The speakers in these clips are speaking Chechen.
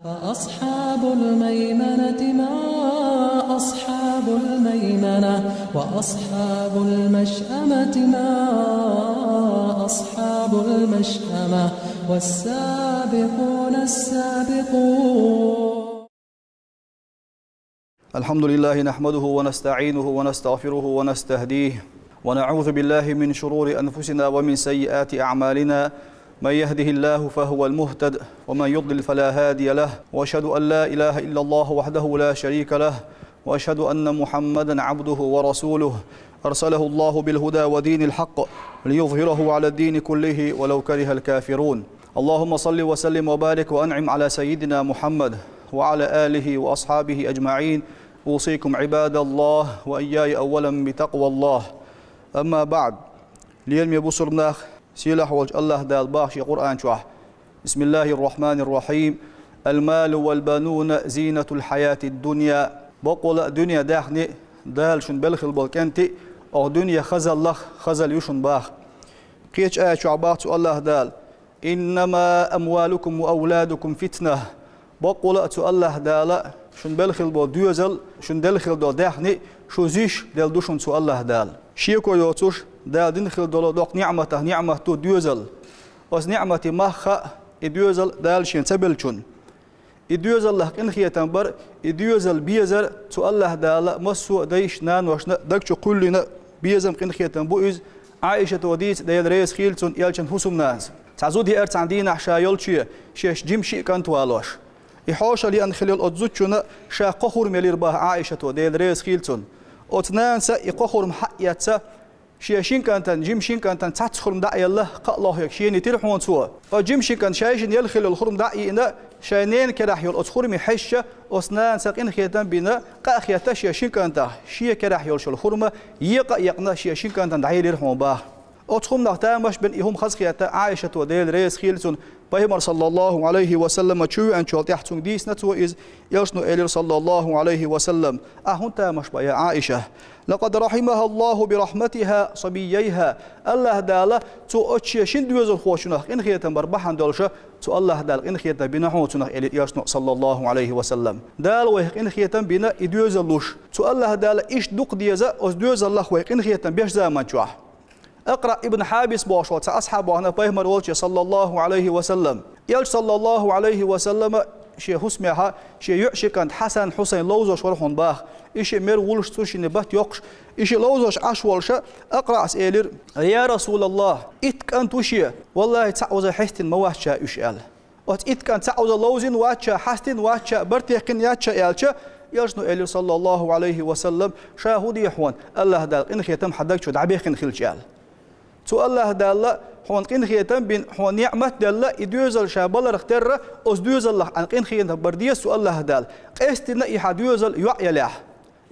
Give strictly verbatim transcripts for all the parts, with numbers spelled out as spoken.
أصحاب الميمنة ما أصحاب الميمنة، وأصحاب المشأمة ما أصحاب المشأمة، والسابقون السابقون. الحمد لله نحمده ونستعينه ونستغفره ونستهديه، ونعوذ بالله من شرور أنفسنا ومن سيئات أعمالنا. من يهده الله فهو المهتد، ومن يضلل فلا هادي له، وأشهد أن لا إله إلا الله وحده لا شريك له، وأشهد أن محمدا عبده ورسوله، أرسله الله بالهدى ودين الحق ليظهره على الدين كله ولو كره الكافرون. اللهم صل وسلم وبارك وأنعم على سيدنا محمد وعلى آله وأصحابه أجمعين. أوصيكم عباد الله وإياي أولا بتقوى الله. أما بعد. Лераме бусалба нах, сийлахь волчу АллахӀ Дала боху шен Къуръан чохь: بسم الله الرحمن الرحيم. المال والبنون زينة الحياة الدنيا. Баккъала а дуьне а, даьхни а, Дала шуна белла хилла болу кӀентий а, оха дуьне хазаллах хазалла ю шуна боху. Кхечу аят чохь боху цу АллахӀ Дала: إنما أموالكم وأولادكم فتنة. Баккъала а цу АллахӀ Дала шуна белла хилла болу доьзал, шуна делла хилла долу даьхни а шу зуьйш делла ду шуна цу АллахӀ Дала. Шеко йоцуш, Дала дина хилла долу доккха ниӀматах ниӀмат ду доьзал. Оцу ниӀматан мах хаьа и доьзал Дала шена ца беллачунна. И доьзаллах къинхетам бар, и доьзал безар цу АллахӀ Дала массо а дайшна, наношна даг чу кхоьллина безам, къинхетам бу иза. Ӏайшата дийца, Дела реза хуьлда цунна, элчан хӀусамнанас. Цхьа зуда еара цхьана дийнахь ша йолчу, шаьш жима шиъ кӀант валош. И хьошалла еана хилла йолу оцу зудчунна ша кхо хурма елира боху Ӏайшата, Дела реза хуьлда цунна. Оцу нанас и кхо хурма хьаъ а эцна, шен шина кӀантана, жима шина кӀантана цхьацца хурма дӀа а елла, кхаа лохе шена йитира хьуна цо. Оцу жима шина кӀанта шайшинна елла хилла йолу хурма дӀа а йиъна, шайн ненан керахь йолу оцу хурме хьаьжча, оцу нанас къинхетам а бина, къа а хетта шен шина кӀантах, шен керахь йолуш йолу хурма екъа а екъна, шен шина кӀантана дӀаелира хьуна боху. Оцу хӀуманах тамаш бина и хӀума хазахетта Ӏайшата, Дела реза хуьлда цунна, Пайхамар, саллаллаху Ӏалайхи ва саллама, чу веанчул тӀаьхьа цуьнга дийцина цо иза, элчано элира, саллаллаху Ӏалайхи ва саллам: «Ахь хӀунда тамаш бан, я Ӏайша? لقد رحمها الله برحمتها صبييها. АллахӀ Дала цо оцу шен шина доьзалхочунах къинхетам бар бахьана долуш, цу АллахӀ Дала къинхетам бина хьуна цунах», — элира элчано, саллаллаху Ӏалайхи ва саллам. Дала вайх къинхетам бина и доьзал луш. Цу АллахӀ Дала иштта дукха деза оцу доьзаллах вайх къинхетам беш заман чохь. Акъраъ ибн Хьабис бохуш волу цхьа асхьаб вахана Пайхамар волчу, саллаллаху Ӏалайхи ва саллам. Элча, саллаллаху Ӏалайхи ва саллама, шен хӀусамехь шен йоьӀан ши кӀант Хьасан, Хьусайн ловзош вара хьуна боху. И шиъ мера вуллуш, цу шинна бат йоккхуш, и шиъ ловзош Ӏаш волуш, Акъраъс элира: «Я РасулаллахӀ, итт кӀант ву шен, валлахӀи, цхьаъ ваза хьестина ма вац ша уьш», — аьлла. Оцу итт кӀант цхьаъ ваза ловзина вац ша, хьастина вац ша, бартехкина яц ша аьлча, элчано элира, саллаллаху Ӏалайхи ва саллам: «Ша хӀун де хьуна, АллахӀ Дала къинхетам хьан даг чу дӀабехкина хилча», — аьлла. Цу АллахӀ Дала хьуна къинхетам бина, хьуна ниӀмат а делла, и доьзал ша баларх терра, оцу доьзаллах Ӏан къинхетам бар деза цу АллахӀ Дала, къестина и хьан доьзал йоӀ ялахь.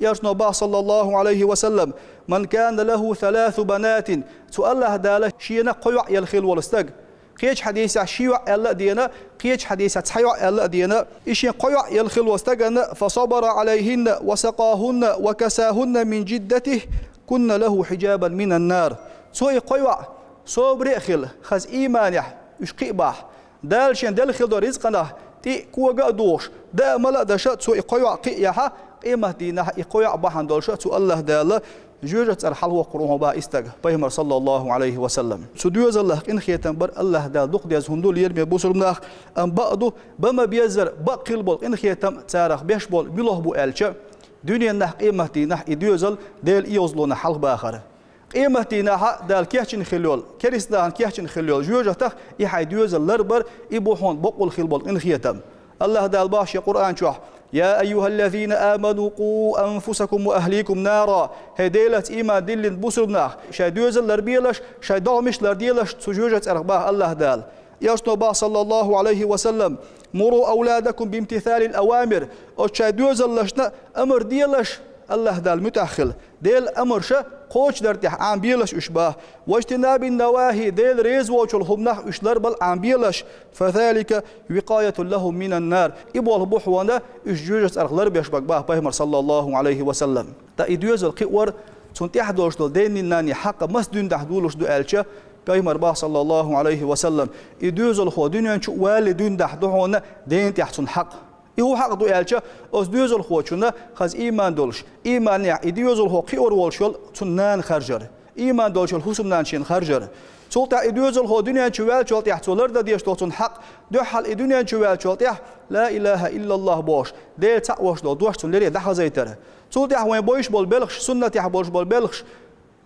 Элчано боху, саллаллаху Ӏалайхи ва саллам: «من كان له ثلاث بنات». Цу АллахӀ Дала шена кхо йоӀ елла хилла волу стаг. Кхечу хьадисехь ши йоӀ аьлла а дена, кхечу хьадисехь цхьа йоӀ аьлла а дена. И шен кхо йоӀ елла хилла волу стагана: «فصبر عليهن وسقاهن وكساهن من جدته كن له حجابا من النار». Цо и кхо йоӀ собаре а хилла, хаза ийманехь уьш кхиъ бахь, Дала шен делла хилла долу ризкъанах тӀе а, кога а духуш, даа, мала а деш, цо и кхо йоӀ кхиъ яхь, къематдийнахь и кхо йоӀ бахьана долуш цу АллахӀ Дала жоьжахати цӀарах хьалавоккхур ву хьуна боху и стаг, Пайхамар, саллаллаху Ӏалайхи ва саллам. Цу доьзаллах къинхетам бар АллахӀ Дала дукха деза хӀума ду, лераме бусалба нах, амма бакъ ду, бан ма беззара бакъ хилла болу къинхетам царах беш болу муьлха бу аьлча, дуьненахь, къематдийнахь и доьзал Делан оьздангаллехь хьалхабахар. Къематдийнахь Дала кечйина хилла йолу, керста нахана кечйина хилла йолу жоьжахатах и хьайн доьзал ларбар, и бу хьуна бакъволу хилла болу къинхетам. АллахӀ Дала боху шен Къуръан чохь: «يا أيها الذين آمنوا قوا أنفسكم وأهليكم نارا». ХӀей, Делаца ийман диллина бусалба нах, шайн доьзал ларбелаш, шайн догӀмаш ларделаш цу жоьжахати цӀарах, боху АллахӀ Дала. Элчано боху, саллаллаху Ӏалайхи ва саллам: «مروا أولادكم بامتثال الأوامر». Оцу шайн доьзалшна амар делаш, АллахӀ Далла муьтӀахь хила. Делан амарш кхочушдарна тӀехь Ӏамабелаш уьш, боху. «واجتناب النواهي», Дела реза воцчу хӀуманах уьш ларбала Ӏамабелаш. «فذلك وقاية لهم من النار». И болх бу хьуна уьш жоьжахати цӀарах ларбеш бан, боху Пайхамар, саллаллаху Ӏалайхи ва саллам. Ткъа и доьзал кхиор, цунна тӀехь долуш долу денний-нанний хьакъ маса дуьненахь долуш ду аьлча, Пайхамара бах, саллаллаху Ӏалайхи ва саллам, и доьзалхо дуьнен чу валлале дуьйна дахь ду хьуна дена тӀехь цунна хьакъ. И хӀун хьакъ ду аьлча, оцу доьзалхочунна хаза ийман долуш, ийманехь и доьзалхо кхиор волуш йолу цунна нана харжар, ийман долуш йолу хӀусамнана шена харжар. Цул тӀаьхьа и доьзалхо дуьнен чу ваьллачул тӀаьхьа цо лардан дезаш долу цунна хьакъ, дуьххьал и дуьнен чу ваьллачул тӀаьхьа «Ла илаха иллаллах» бохуш, Дела цхьаъ волуш долу дош цунна лере дӀахазайтар. Цул тӀаьхьа вайн бойуш болу белхаш, суннатехь болуш болу белхаш,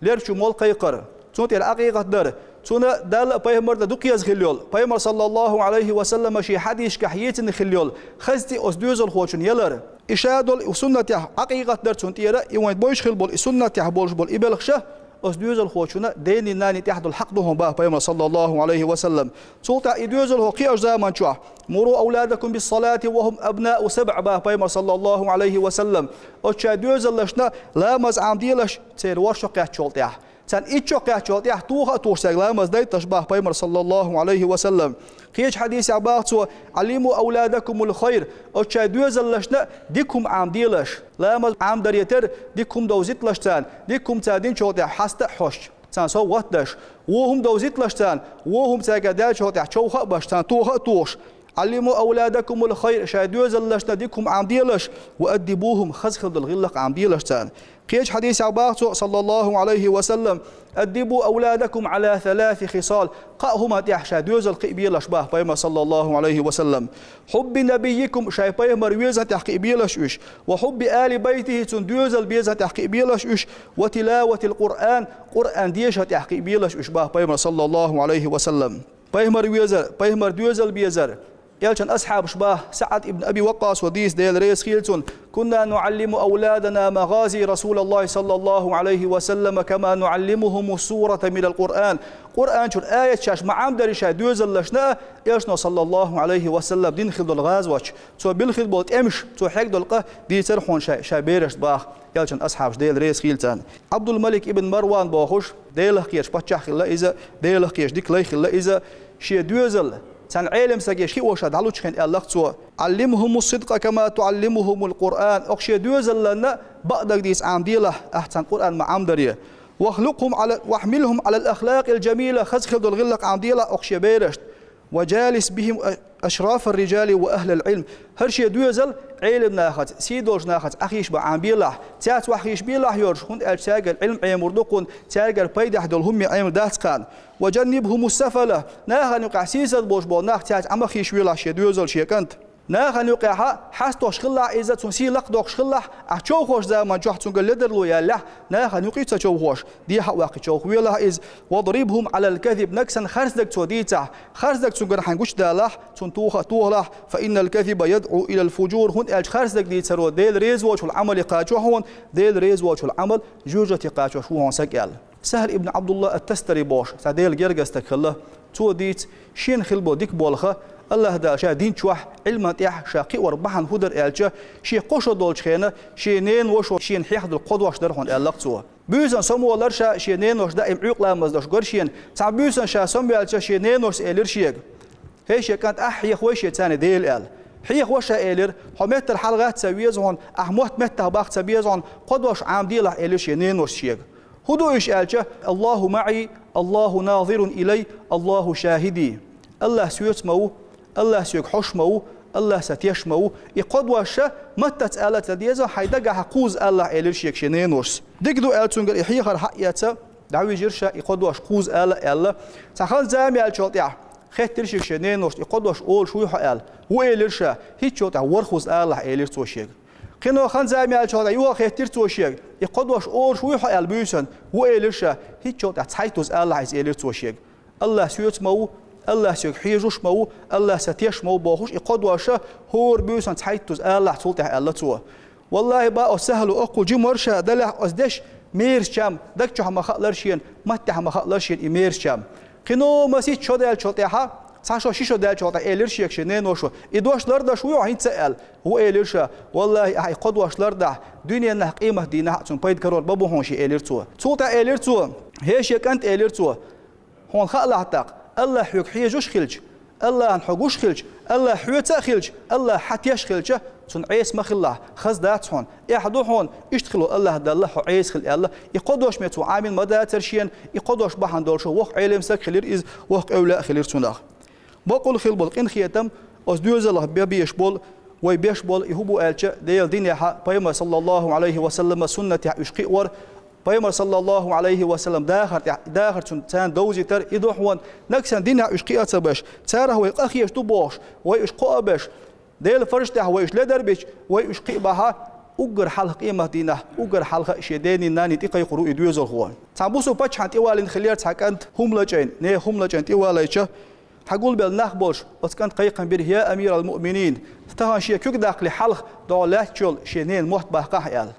лерчу мол кхайкхар. Цунна тӀера Ӏакъикъат дар. Цунна Далла а, пайхамарна а дукха еза хилла йолу, пайхамар, саллаллаху Ӏалайхи ва саллама, шен хьадисашкахь йийцина хилла йолу хаза цӀе оцу доьзалхочунна ялар. И ша долу суннатехь Ӏакъикъат дар цунна тӀера, и вайн бойуш хилла болу, и суннатехь болуш болу и белхаш а, оцу доьзалхочунна денний, нанний тӀехь долу хьакъ ду хьуна, бах пайхамар, саллаллаху Ӏалайхи ва саллам. Цул тӀаьхьа и доьзалхо кхиачу заманчохь: «Муру ауладакум бис-салати ва хум абнау сабъ», бах пайхамар, саллаллаху Ӏалайхи ва саллам. Оцу шайн доьзалшна ламаз Ӏамаделаш, церан ворхӀ шо кхаьччул тӀаьхьа. Царна итт шо кхаьччул тӀаьхьа тоха а тухуш цаьрга ламаз дайталаш, бах пайхамар, саллаллаху Ӏалайхи ва саллам. Кхечу хьадисехь бах цо: «Ӏаллиму ауладакумул хайр», оцу шайн доьзалшна дика хӀума Ӏамаделаш. Ламаз Ӏамадаре терра дика хӀума довзийталаш царна, дика хӀума цара динчул тӀаьхьа хьаста а хьоьстуш, царна совгӀат а деш. Вон хӀума довзийталаш царна, вон хӀума цаьрга даьллачул тӀаьхьа човха а беш, царна тоха а тухуш. «Ӏаллиму ауладакумул хайр», шайн доьзалшна дика хӀума Ӏамаделаш, «ва аддибухум», хаза хила долу гӀиллакх Ӏамаделаш царна. Кхечу хьадисехь бах цо, саллаллаху Ӏалайхи ва саллам: «Аддибу ауладакум Ӏала саласи хисал», кхаа хӀуманна тӀехь шайн доьзал кхиабелаш, бах пайхамар, саллаллаху Ӏалайхи ва саллам. «Хьубби набиййикум», шайн пайхамар везан тӀехь кхиабелаш уьш, «ва хьубби али байтихи», цуьнан доьзал безан тӀехь кхиабелаш уьш, «ва тилаватил Къуръан», Къуръан дешан тӀехь кхиабелаш уьш, бах пайхамар, саллаллаху Ӏалайхи ва саллам. Пайхамар везар, пайхамар доьзал безар. Элчан асхьабаш бах, СаӀд ибн Аби Ваккъас ву дийца, Дела реза хила цунна: «Кунна нуӀаллиму ауладана магъази Расулаллахи саллаллаху Ӏалайхи ва саллама, кама нуӀаллимухуму сурата минал Къуръан». Къуръан чуьра аяташ ма Ӏамадарра шайн доьзалшна а, Элчано, саллаллаху Ӏалайхи ва саллам, дина хила долу гӀазот, цо билла хила болу тӀемаш, цо хьегна долу къа дийцар хьуна шайн, шайн берашна, бах Элчан асхьабаш, Дела реза хила царна. Ӏабдул-Малик ибн Марван бохуш, Делах кхеташ паччахь хилла иза, Делах кхеташ дика лай хилла иза, шен доьзал, цхьана Ӏелам стаге хиъна ша дӀалучу хенахь аьлла-кх цо: «Ӏаллимхумус-сидкъа кама туӀаллимухумул Къуръан», оха шен доьзална бакъдерг дийца Ӏамаделахь, ахь царна Къуръан ма Ӏамадарра. «Вахлукхум Ӏала, вахьмилхум Ӏалал ахлакъил жамила», хаза хила долу гӀиллакх Ӏамаделахь оха шен берашна. «Ва жалис бихим ашрафар-рижали ва ахлал Ӏилм». ХӀара шен доьзал Ӏелам нахаца, сий долчу нахаца Ӏохайша бан Ӏамабелахь, цаьрца охьахайша белахь йоьрзуш, хӀунда аьлча цаьргара Ӏилма Ӏемар ду кхунна, цаьргара пайдехь долу хӀумме Ӏемар дац кхарна. «Ва жаннибхумус-сафала», нахана юкъахь сийсаз болуш болу нах цаьрца Ӏомахийша велахь шен доьзал, шен кӀант. Нахана юкъахь хьасталуш хилалахь иза, цуьнан сий лакхадоккхуш хилалахь, ахь човхош заманчохь цуьнгара ледарло яьллехь, нахана юкъа ца човхош, дехьа а ваккхий човха велахь иза. «Вадрибхум Ӏалал казиб», нагахь санна харцдерг цо дийцахь, харцдерг цуьнгара хьайна гучудалахь, цунна тоха а тохалахь, «фа иннал казиба ядӀу илал фужур», хӀунда аьлча харцдерг дийцаро Дела реза воцчул Ӏамале кхачо хьуна, Дела реза воцчул Ӏамал жоьжахате кхачош ву хьуна стаг аьлла. Сахьл ибн Ӏабдулла ат-Тастари бохуш цхьа Делан гергара стаг хилла. Цо дийца, шена хила болу дика болх, АллахӀ Дала ша дин чохь Ӏилман тӀехь ша кхиор бахьана хӀун дара аьлча, шен кхо шо долчу хенахь шен ненан вашас шена хьехадолу кхо дош дара хьуна аьлла-кх цо. Буьйсанна самаволура ша, шен ненан вашас даим Ӏуьйкъа ламаз деш гора шена. Цхьана буьйсанна ша самаваьлча шен ненан вашас элира шега: «ХӀей, шен кӀант, ахь хьехавай шен царна Дела», аьлла. «Хьехавай», ша элира, «хьо меттара хьалагӀатта ца веза хьуна, ахь мотт меттахбаккха ца беза хьуна, кхо дош Ӏамаделахь», элира шен ненан вашас шега. «ХӀун ду уьш?» аьлча: «Аллаху маӀи, Аллаху назирун илай, Аллаху шахиди». АллахӀ соьца ма ву, АллахӀ соьга хьош ма ву, АллахӀ сан теш ма ву. И кхо дош ша маттаца ала а ца деза, хьайн дагахь кхузза алалахь, элира шега шен ненан вашас. Дика ду аьлла цуьнгара и хьехар схьаэцна, дӀавижира ша и кхо дош кхузза ала аьлла. Цхьа хан-зама яьллачул тӀаьхьа хаьттира шега шен ненан вашас: «И кхо дош олуш вуй хьо?» аьлла. «Ву», элира ша. «ХӀинцачул тӀаьхьа ворхӀазза алалахь», элира цо шега. Кхин а хан-зама яьллачул тӀаьхьа юха хаьттира цо шега: «И кхо дош олуш вуй хьо?» аьлла буьйсанна. «Ву», элира ша. «ХӀинцачул тӀаьхьа цхьайттазза алалахь иза», элира цо шега. АллахӀ соьца ма ву, АллахӀ соьга хьежаш ма ву, АллахӀ сан теш ма ву бохуш, и кхо дош ша хӀора буьйсанна цхьайттазза алалахь цул тӀаьхьа, аьлла цо. Валлахьи, бах оцу Сахьло, оццул жима вара ша, делахь оцу дешан мерза чам даг чохь ма хаалара шена, маттехь ма хаалара шена и мерза чам. Кхин а масийтта шо даьллачул тӀаьхьа, цхьа шо, ши шо даьллачул тӀаьхьа элира шега шен ненан вашас: «И дош лардеш вуй хьо хӀинца?» аьлла. «Ву», элира ша. «Валлахьи, ахь и кхо дош лардахь, дуьненахь, къематдийнахь а цунна пайда карор ма бу хьуна шен», элира цо. Цул тӀаьхьа элира цо: «ХӀей, шен кӀант», элира цо, «хьуна хаалахь тӀаккха, АллахӀ хьоьга хьежаш хилча, АллахӀна хьо гуш хилча, АллахӀ хьоьца а хилча, АллахӀ хьан теш хилча, цунна Ӏеса ма хилалахь, хаза дац хьуна, эхь ду хьуна, иштта хило АллахӀ Далла хьо Ӏеса хила аьлла, и кхо дош ма цо Ӏамийна ма дацара шена, и кхо дош бахьана долуш воккха Ӏелам стаг хилира иза, воккха эвлаяъ хилира цунах. Бакъволу хила болу къинхетам, оцу доьзалах бан безаш болу, вай беш болу, и хӀун бу аьлча, Делан динехь, Пайхамар саллаллаху Ӏалайхи ва саллама суннатехь уьш кхиор, Пайхамар саллаллаху Ӏалайхи ва саллам дахар тӀехь, и дахар цунна царна довзийтар, и ду хьуна, нагахь санна динехь уьш кхиа ца беш, царах вай къахеташ ду бохуш, вай уьш кхоа беш, Делан фарз тӀехь вай уьш ледар бича, вай уьш кхиа бахьа, уггар хьалха къематдийнахь, уггар хьалха шен денний-нанний тӀекхайкхор ву и доьзалхо. Цхьана бусу паччахьна тӀевалийна хиллера цхьа кӀант хӀума лачкъийна, нехан хӀума лачкъийна тӀевалийча, хьагулбелла нах болуш, оцу кӀанта кхайкхам бира: «Я амирал муъминин, тахана шен куьг даккхале хьалха догӀа лаьттачу йолу шен ненан мотт баккхахьа», – аьлла.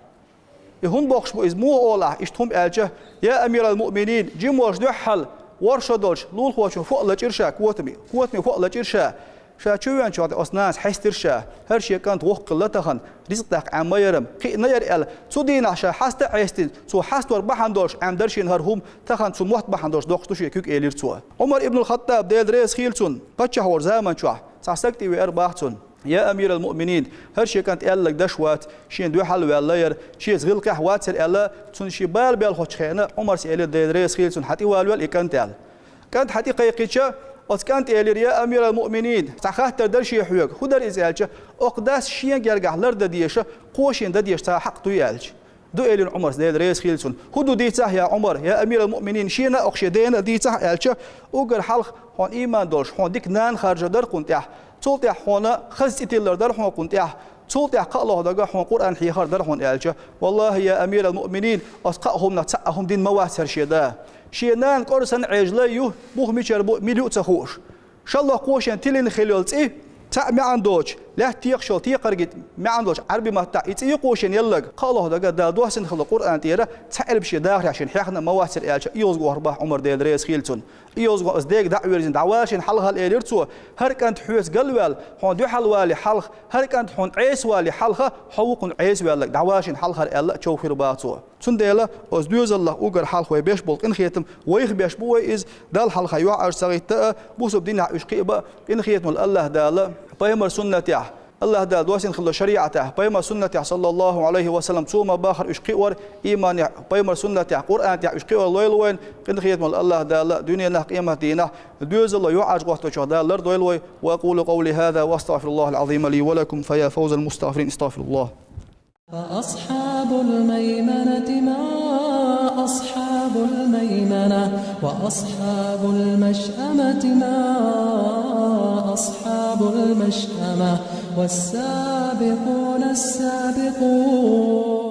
И хӀун бохуш бу иза, муха олу ахь иштта хӀума аьлча: «Я амирал муъминин, жимош дуьххьал, ворхӀ шо долчу лулахочун фу а лачкъийра ша, котаме, котаме фу а лачкъийра ша. Ша чувоьнчохь тӀе оцу нанас хьестира ша, хӀара шен кӀант воккха хилла тахана, ризкъ даккха Ӏемма яра, кхиъна яра», – аьлла. Цу дийнахь ша хьаста а хьестина, цо хьастор бахьана долуш Ӏемма дара шена хӀара хӀума, тахана цу мотт бахьана долуш доккхуш ду шен куьг, элира цо. Ӏумар ибн ал-Хаттаб, Дела реза хийла цунна, паччахь волу заман чохь цхьа стаг тӀевеара боху цунна: «Я амирал муъминин, хӀара шен кӀант аьлларг даш вац, шена дуьхьал а ваьлла яра, шеца гӀиллакхехь вацара», – аьлла, цунна шен бала белхочу хенахь Ӏумарс элира, Дела реза хийла цунна: «Хьан тӀе валавелла и кӀант», – аьлла. КӀанта хьан тӀе кхайкхича, оцу кӀанта элира: «Я амирал муъминин, цхьа хаттар дара шен хьоьга». «ХӀун дара иза?» – аьлча, «Окху дас шен гергахь лардан дезаш, кхо шена дан дезаш цхьа хьакъ дуй?» – аьлча. «Ду», – элира Ӏумарс, Дела реза хийла цунна. «ХӀун ду, дийцахь, я Ӏумар, я амирал муъминин, шена а, окху шен дена а дийцахь», – аьлча, «Уггар хьалха хьуна ийман долуш, хьуна дика нана харжар дара кхунна тӀехь, цул тӀаьхьа хьуна хаза цӀе тиллар дара хьуна кхунна тӀехь, цул тӀаьхьа, кхаа лоху дага, хьуна Къуръан хьехар дара хьуна», – аьлча, «Валлахи, я амирал муъминин, оцу кхаа хӀуманах цхьа а хӀума дина ма вацара шен да. Шен нана кӀора санна Ӏежалай ю, муха мичара бу, мила ю а ца хууш. ШолгӀа кхо шена тиллина хилла йолу цӀе, цхьа а маьӀна доцуш, лаьтта текхаш йолу текхаргита маьӀна долуш Ӏаьрби маттахь и цӀе ю кхо шена елларг, кхаа лоху дага Дала доссийна хилла Къуръан тӀера цхьа элп шен дахарехь шена хьехна а ма вацара», – аьлча, и йоза вохур боху Ӏумар, Дела реза хийла цунна. И йоза ван аса дега дӀа а вирзина, «ДӀавала шена хьалхал», – элира цо, «хӀара кӀант хьоьца галваьлла, хьуна дуьхьал вале хьалха, хӀара кӀант хьуна Ӏеса вале хьалха, хьо ву кхунна Ӏеса ваьлларг, дӀавала шена хьалхара», – аьлла, човхийра боху цо. Цундела оцу доьзаллах уггар хьалха вай беш болу къинхетам вайх беш бу вай иза, Далла хьалха юьхьӀаьржа ца гӀитта а, бусалба динехь уьш кхиа бан, къинхетамал АллахӀ Дала Пайхамар суннатехь, АллахӀ Дала доссийна хилла шариӀатехь, Пайхамар суннатехь, саллаллаху Ӏалайхи ва саллам, цо ма бахара уьш кхиор, ийманехь, Пайхамар суннатехь, Къуръан тӀехь уьш кхиор лойла вайна, къинхетамал АллахӀ Дала дуьненахь, къематдийнахь, доьзаллах юьхьӀаьржа гӀотточух Дала ларда войла вай. وأقول قولي هذا وأستغفر الله العظيم لي ولكم، فيا فوز المستغفرين، استغفر الله. فأصحاب الميمنة ما أصحاب الميمنة، وأصحاب المشأمة ما أصحاب المشأمة، والسابقون السابقون.